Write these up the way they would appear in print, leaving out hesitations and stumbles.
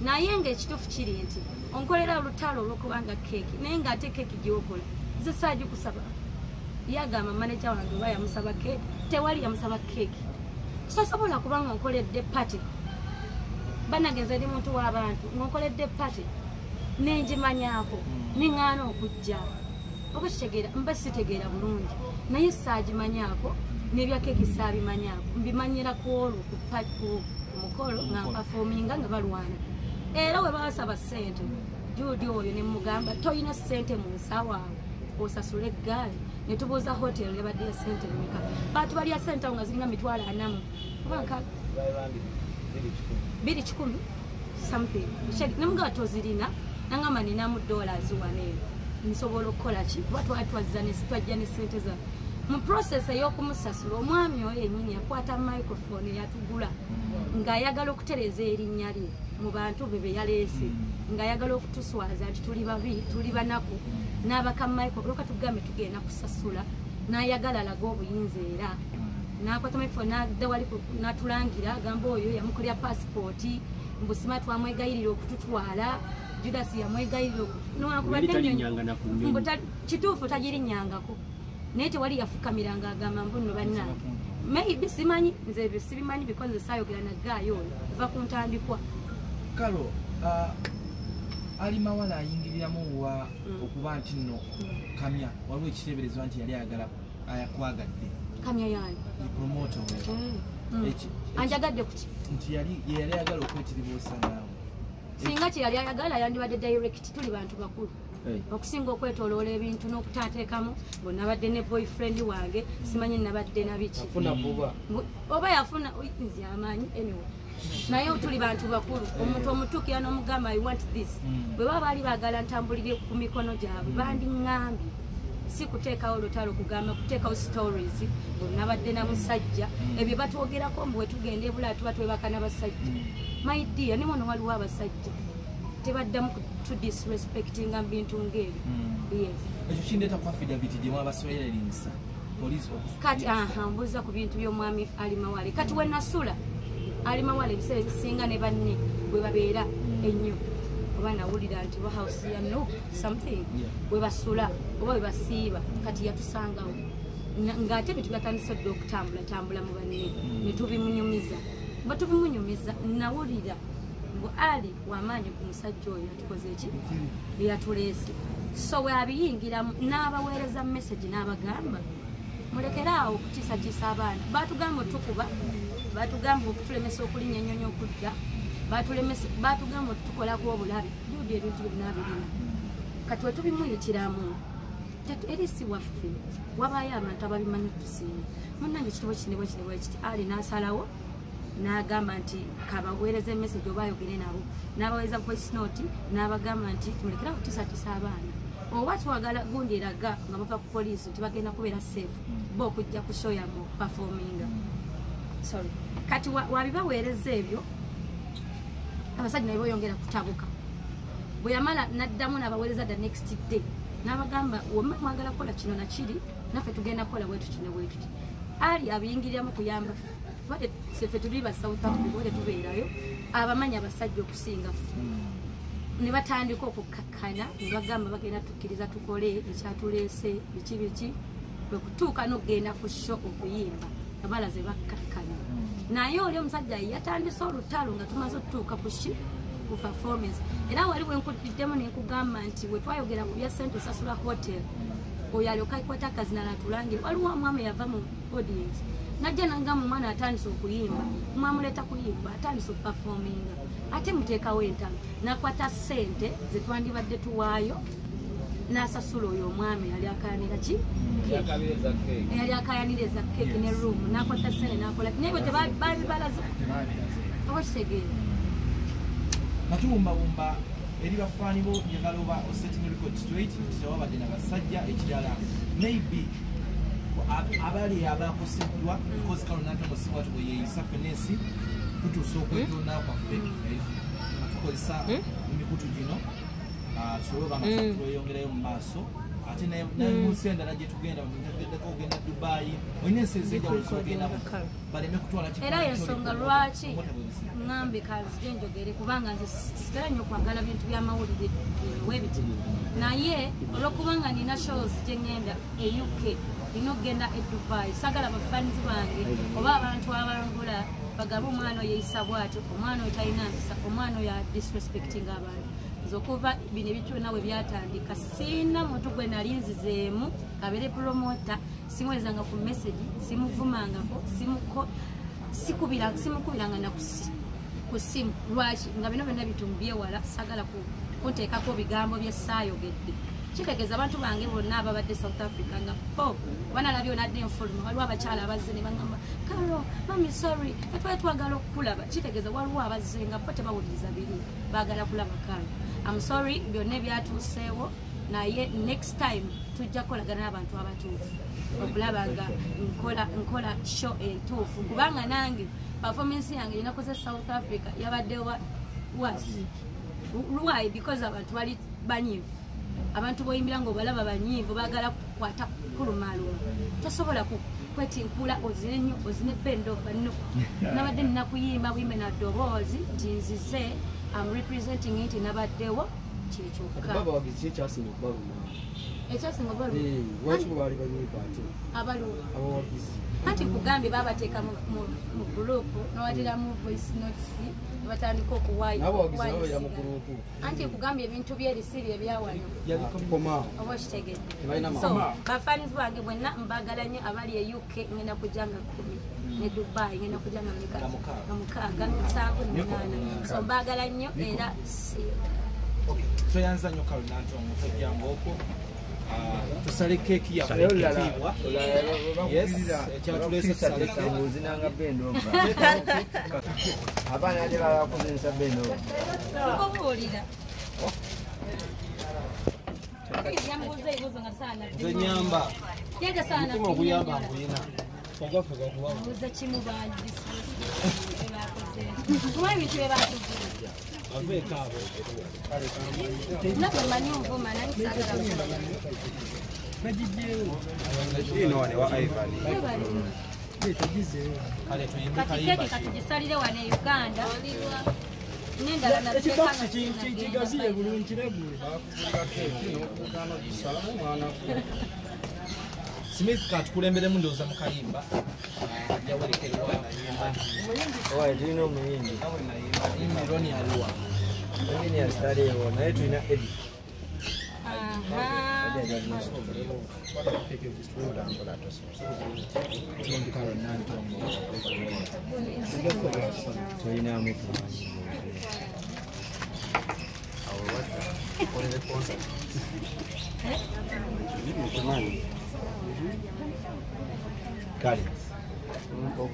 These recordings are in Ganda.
Naye ng'ekituufu kiri nti onkolera olutalo olw'okubanga keeki, naye ng'ate keeki gy'okola nze saagikusaba. Yagamba manager wange oba yamusaba keeki, tewali yamusaba keeki. Sosobola kubanga onkoledde party, bannange nze ndi muntu w'abantu, ng'onkoledde party nengimanyaako neŋŋaana okujja, oba kitegeera mba sitegeera bulungi, naye saagimanyaako n'ebya keeki saabimanyaako, mbimanyira ku olwo ku mukolo nga mpafominga nga balwana. Era we baasaba ssente Jude oyo ne mugamba toyina ssente mu nsawo awo osasule eggaali, ne tubuuza hotel yabadde ya ssente mmeka, baatu balya ssente awo nga ziringa 400,000 oba nka 200 something. Nemugamba tozirina, nangamba ninamu dollars wano eno nsobola okukola ki, kuba twali twajja ne ssente za mu process ey'okumusasula. Omwami oyo yennyini yakwata microphone eyatugula ng'ayagala okutereeza erinnya lye mu bantu be be yaleese, ng'ayagala okutuswaza nti tuli babi, tuli banaku, n'abaka microphone olwoka tugambe tugenda kusasula, n'ayagala alaga obuyinza, era n'akwata microphone n'adda wali n'atulangira agamba oyo yamukolera pasipooti, mbusima twamwegayirira okututwala, Judas yamwegayirira newankubadde kituufu tagirinnyangako, naye tewali yafukamiranga agamba mbu nno bannange maybe simanyi, nze ebyo sibimanyi because saayogera na gaayo oyo kuva ku ntandikwa. Kalo Ali Mawala ayingiriramu wa okuba nti nno Kamya waliwo ekiteeberezwa nti yali ayagala ayakwagadde. Kamya yani promoter anjagadde kuki? Nti yali ayagala okwetiribuusa naawe. Singa kye yali ayagala yandibadde direct, tuli bantu bakulu okusinga okwetoloola ebintu n'okutateekamu ngo nabadde ne boyfriend wange simanyi nabadde na biki oba yafuna nze amanyi anyway, naye tuli bantu bakulu, omuntu omutuukira n'omugamba I want this. Bwe baba baali baagala ntambulire ku mikono gyabwe bandiŋŋambye, si kuteekawo lutalo kugamba kuteekawo stories ngo nabadde na musajja, ebyo batwogerako mbu wetugenda ebulaya tuba twebaka n'abasajja. My dear, ne wano waliwo abasajja tebaddamu tudisrespectinga mu bintu ng'ebyo. Yes, ekyo kindeeta ku affidavit gye mwabasoyeringisa police. Kati aha mbuuza ku bintu by'omwami Ali Mawale. Kati we nasula Ali Mawale ebiseera ebisinga ne banne bwe babeera ennyo, oba nawulira nti ba house ya no something bwe basula oba bwe basiiba, kati yatusangawo ng'ate ebintu byatandise dda okutambulatambula mu banne ne tubimunyumiza. Bwe tubimunyumiza nawulira mbu Ali wamaanyi ku musajja oyo yatukoze eki eyatuleese, so we abiyingiramu n'abaweereza message n'abagamba mulekere awo okutiisatiisa abaana. Batugamba otukuba, batugamba okutulemesa okulinnya ennyonyi okudda, batugamba otutukolako obulabe. Jude ebintu byonna birina, kati wetubimuyitiramu eri si waffe, wabaayo abantu ababimanyi tusinga. Munnange ekitabo kino bwe kino bwe kiti, Ali n'asalawo n'agamba nti kabaweereza message oba ayogere nabo, n'abaweereza voice note n'abagamba nti mulekere okutiisatiisa abaana, oba twagala gundi eraga nga bava ku poliisi nti bagenda kubeera safe bo okujja ku show yammwe okuperforminga. Sorry, kati wabibaweereza ebyo abasajja naye boyongera kutabuka. Bwe yamala n'addamu n'abaweereza the next day n'abagamba wemma mwagala kukola kino nakiri, naffe tugenda kukola bwe tuti ne bwe tuti. Ali abiyingiriramu kuyamba ffe tuli ba South Africa oba tetubeerayo, abamanyi abasajja okusinga ffe, ne batandika okukakkana ne bagamba bagenda tukkiriza tukole ekyatuleese biki biki, bwe kutuuka n'okugenda ku show okuyimba abalaze bakkakkana. Naye oli omusajja yatandise olutalo nga tumaze okutuuka ku shi ku performance. Era wali wenkudiddemu ne nkugamba nti bwe twayogera ku bya ssente osasula hotel, oyo alyoka akwata akazina n'atulangire. Waliwo omwami yava mu audience najja nangamba omwana atandise okuyimba, mwamuleeta kuyimba, atandise okuperforminga, ate muteekawo entalo. Nakwata ssente ze twandibadde tuwaayo n'asasula oyo omwami yali akayanira ki eyali akayanira eza keeki ne room, n'akwata ssente n'akola, naye bwe tebabibalaze oba kitegeera. Nga tubumbabumba eri bafaani bo, njagala oba osetting record straight nti tewabadde na basajja. Ekirala maybe abali abakoseddwa because kano Nantongo si bwati bwe yeeyisa, ffenna ensi tutuusa okwetonda kwaffe nga tukozesa emikutu gino tusobole oba nga tweyongerayo mu maaso. Ate ne mu nsi endala gye tugenda, tugendako ogenda Dubai, olina ensi ez'enjawulo z'ogenda baleme kutwala Era ensonga lwaki ŋŋambye kanzije njogere, kubanga nze sitera nnyo kwagala bintu by'amawulire webiti, naye olwokubanga nina shows gye ŋŋenda e UK, nina okugenda e Dubai, sagala bafanizi bange oba abantu abangula bagabe omwana oyo yeeyisa bw'atyo, omwana oyo talina mpisa, omwana oyo disrespecting abantu. Nze okuva bino ebintu byonna bwe byatandika, siina muntu gwe nali nzizeemu kabeere promoter, simuwezanga ku message, simuvumangako, simukubiranga na ku simu. Lwaki? Nga bino byonna bintu mbyewala, sagala kunteekako bigambo bye saayogedde. Kitegeeza abantu bange bonna ababadde South Africa nga bo banalabye onadde enfuluma, waliwo abakyala abazze ne bagamba, "Karo mami, sorry, twali twagala okukulaba." Kitegeeza waliwo abazze nga bo tebawuliriza biri, baagala kulaba Karo. I'm sorry byonna ebyatuuseewo, naye next time tujja kukolagana n'abantu abatuufu okulaba nga nkola show entuufu, kubanga nange performance yange gyenakoze South Africa yabadde worse. Why? Because abantu bali banyiivu. Abantu boyimbira nga obalaba banyiivu, baagala kukwata kulumaluma, tosobola kwetinkula ozine nnyo, ozine bendova. No, nabadde nina kuyimba buyimbe na ddoboozi nti nzize, am representing nti nabaddewo, kyekyokka. Baba wagizi ekyasinga okubaluma? Ekyasinga obaluma? Lwaki bwe baali banyiivu ate? Abaluwa? Abawagizi. Anti kugambye babateeka mu group nobateramu voice notes nebatandika N'abawagizi nabo beera mu okuwayisiga. gurupu. Anti kugambye ebintu byerisi bye byawano. Komaawo. Oba okitegedde? Tebalina. So bafans bange bwenna mbagala nnyo. Abali e UK ngenda kujja nga 10, ne Dubai ngenda kujja nga meka? Nga 6. Nga 6, 7, 8. So mbagala nnyo era see you. Okay, toyanza nnyo Karo Nantongo, tojjanga okwo. Tusale keeki yaffe Naye olulala ekitiibwa. Yes, ekyatuleese tusale keeki. Ozinanga bendova, abaana ate babakozesa bendova. Nkubuulira. Yambuuza ebibuuzo nga saana. Nze nyamba. Yega saana. Mutima oguyamba nguyina ogwaffe gakuwa. Mbuuza kimu, bakoze kuba ebintu bye batugula. Baveeko abo. Nabwe manyi onvuma, naye saagala. Ino wane wa Ivan. Webale. Kale tuyimbe Kati kayimba keeki ki? Katugisalire wano e Uganda n'endala nazireka nga Ekibokisi sinagenda. kigaziye bulungi, kiregule. Bakugula keeki n'okugaana ogisalamu mwana gwe. Smith katukulemberemu ndowooza mu kayimba. Yawerekerwa. Owaye tulina omuyimbi. Roni aliwa? Omuyimbi asitaliiwo, naye tulina Edi. Aha. Edi ajja. Team Karo Nantongo. Tulinamu tumanyi. Kolere concert. Mukimanyi. Kale. Lindako.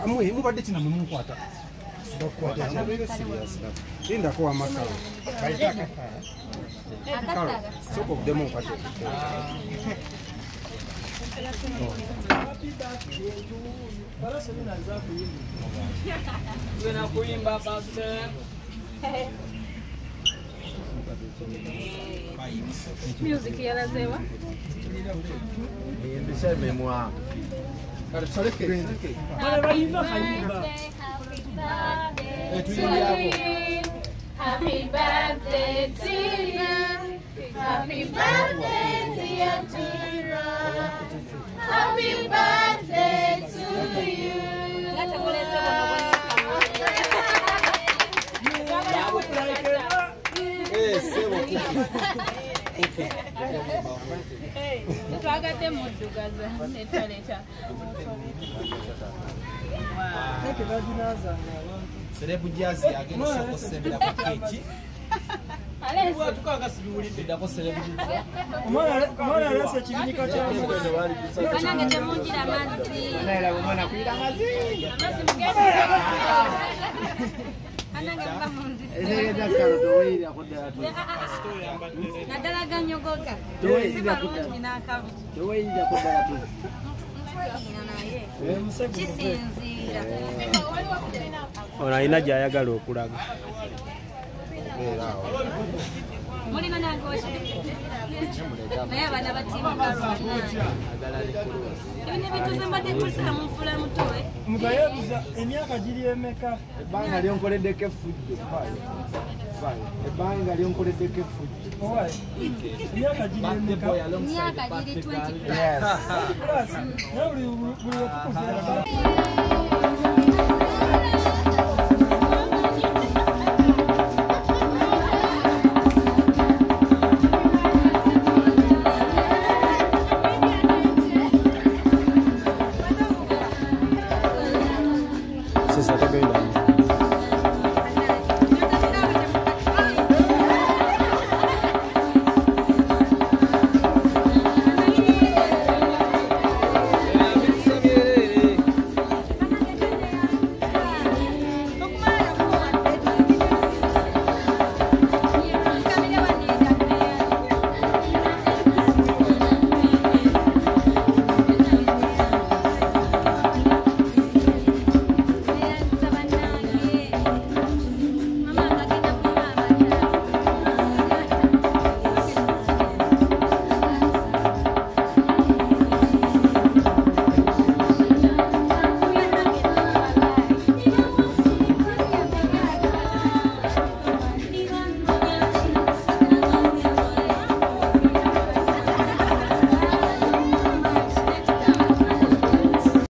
Amwe mubadde kina mwe munkwata. Lindako amakalo. Kale. Karo, sooka oddemu nkwate. Tugenda kuyimba birthday. Music yalazewa. Eyimbisa emimwa. Kale tusale keeki. Bale bayimba kayimba. Happy birthday to you. Happy birthday to you. Happy birthday dear Tira. Happy birthday to you. Nga temulese buno bwonna. Eh, sebo kuki. Twagadde muddugaza netaleeta. Keeki baginaazanga abantu. Serebu Jazz agenda osooka osembera ku keeki. Alese. Bwatuka sibiwulidde. Eddako Serebu Jazz. Omwana alese ekibinika kya Banange temungira amazzi. Omwana kuyira amazzi. Amazzi mugezi. Banange muba munzise. Etegeeza kalo toweyirako ddala. Naddala ganyogoga. Toweyirako Si ddala. malungi n'akabi. Toweyirako ddala tu. Ntweyina naye kisinziira. Ono alina gy'ayagala okulaga. Beera awo. Mulina nange naye abaana ba Team Carol ebino ebintu ze mbadde nkozesa mu nfula muto. Mugayebuza emyaka giri emeka? Ebbanga lyonkoleddeko effujjo. Ebbanga lyonkoleddeko effujjo. Emyaka giri emeka? Emyaka giri 20 Yes. Plus, naye buli wetukuza.